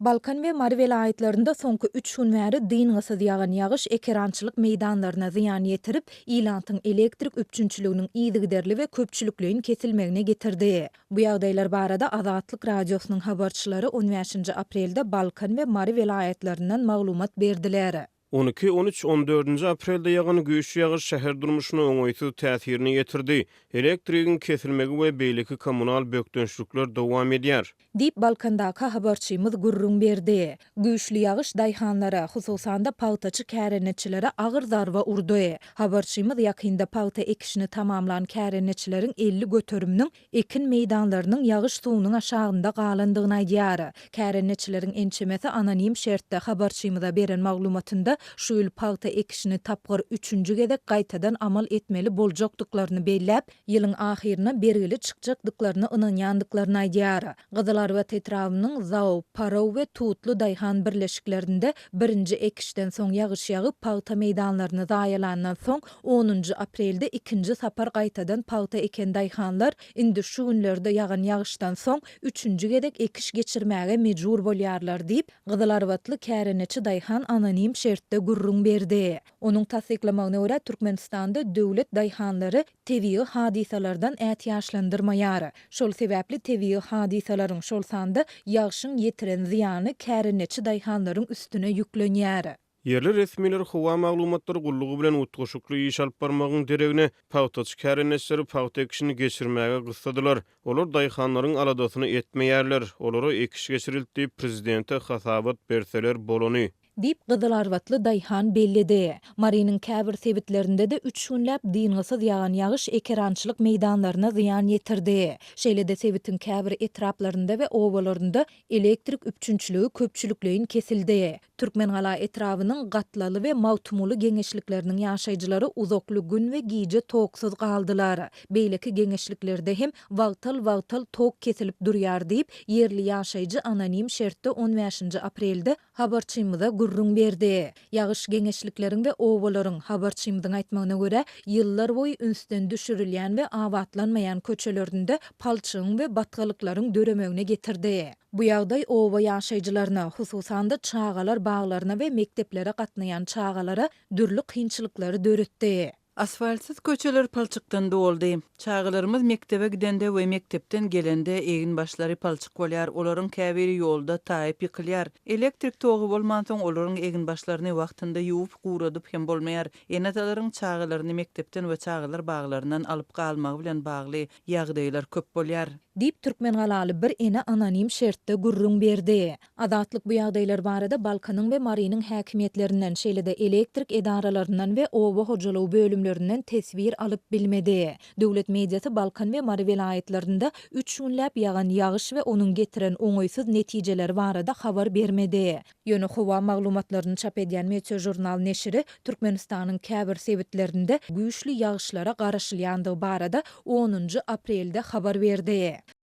Balkan we Mary welaýatlarynda soňky üç gün bäri dyngysyz ýagan ýagyş ekerançylyk meýdanlaryna zyýan ýetirip, ilatyň elektrik üpjünçiliginiň yzygiderli we köpçülikleýin kesilmegine getirdi. Bu ýagdaýlar barada Azatlyk Radiosynyň habarçylary on bäşinji aprelde Balkan we Mary welaýatlaryndan maglumat berdiler. On iki, on üç, on dördünji aprelde ýagan güýçli ýagyş şäher durmuşyna oňaýsyz täsirini ýetirdi. Elektrigiň kesilmegi we beýleki kommunal bökdençlikler dowam edýär. Diýip, Balkandaky habarçymyz gürrüň berdi. Güýçli ýagyş daýhanlara, hususan-da pagtaçy kärendeçilere agyr zarba urdy. Habarçymyz ýakynda pagta ekişini tamamlan kärendeçileriň 50 göteriminiň ekin meýdanlarynyň ýagyş suwunyň aşagynda galandygyny aýdýar. Kärendeçileriň ençemesi anonim şertde habarçymyza beren maglumatynda şu ýyl pagta ekişini tapgyr üçünji gezek gaýtadan amal etmeli boljakdyklaryny belläp, ýylyň ahyryna bergili çykjakdyklaryna ynanýandyklaryny aýdýar. Gyzylarbat etrabynyň Zaw, Paraw we Tutly daýhan birleşiklerinde birinji ekişden soň ýagyş ýagyp, pagta meýdanlaryny zaýalandan soň, onunjy aprelde ikinji sapar gaýtadan pagta eken daýhanlar indi şu günlerde ýagan ýagyşdan soň üçünji gezek ekiş geçirmäge mejbur bolýarlar diýip, gyzylarbatly kärendeçi daýhan anonim şertde gürrüň berdi. Onuň tassyklamagyna görä, Türkmenistanda döwlet daýhanlary tebigy hadysalardan ätiýaçlandyrmaýar. Şol sebäpli tebigy hadysalaryň, şol sanda ýagşyň ýetiren zyýany kärendeçi daýhanlaryň üstüne ýüklenýär. Ýerli resmiler howa maglumatlary gullugy bilen utgaşykly iş alyp barmagyň deregine, pagtaçy kärendeçileri pagta ekişini geçirmäge gyssadylar. Olar daýhanlaryň aladasyny etmeýärler. Olara ekiş geçirildi diýip, prezidente hasabat berseler bolany. Diýip, gyzylarbatly daýhan belledi. Marynyň käbir sebitlerinde-de üç günläp dyngysyz ýagan ýagyş ekerançylyk meýdanlaryna zyýan ýetirdi. Şeýle-de sebitiň käbir etraplarynda we obalarynda elektrik üpjünçiligi köpçülikleýin kesildi. Türkmengala etrabynyň Gatlaly we Magtymguly geňeşlikleriniň ýaşaýjylary uzakly gün we gije toksuz galdylar. Beýleki geňeşliklerde hem wagtal-wagtal tok kesilip durýar diýip, ýerli ýaşaýjy anonim şertde on bäşinji aprelde habarçymyza gürrüň berdi. Ýagyş geňeşlikleriň we obalaryň, habarçymyzyň aýtmagyna görä, ýyllarboýy ünsden düşürilýän we abatlanmaýan köçelerinde palçygyň we batgalyklaryň döremegine getirdi. Bu ýagdaý oba ýaşaýjylaryna, hususan-da, çagalar baglaryna we mekdeplere gatnaýan çagalara dürli kynçylyklary döretdi. Asfaltsyz köçeler palçykdan doldy. Çagalarymyz mekdebe gidende we mekdepden gelende egin-başlary palçyk bolýar, olaryň käbiri ýolda taýyp ýykylýar. Elektrik togy bolmansoň, olaryň egin-başlaryny wagtynda ýuwup, guradyp hem bolmaýar. Ene-atalaryň çagalaryny mekdepden we çagalar baglaryndan alyp galmagy bilen bagly ýagdaýlar köp bolýar. Diýip, türkmengalaly bir ene anonim şertde gürrüň berdi. Azatlyk bu ýagdaýlar barada Balkanyň we Marynyň häkimiýetlerinden, şeýle-de elektrik edaralaryndan we oba hojalygy bölümlerinden teswir alyp bilmedi. Döwlet mediasy Balkan we Mary welaýatlarynda üç günläp ýagan ýagyş we onuň getiren oňaýsyz netijeleri barada habar bermedi. Ýöne howa maglumatlaryny çap edýän Meteožurnal neşiri Türkmenistanyň käbir sebitlerinde güýçli ýagyşlara garaşylýandygy barada onunjy aprelde habar berdi.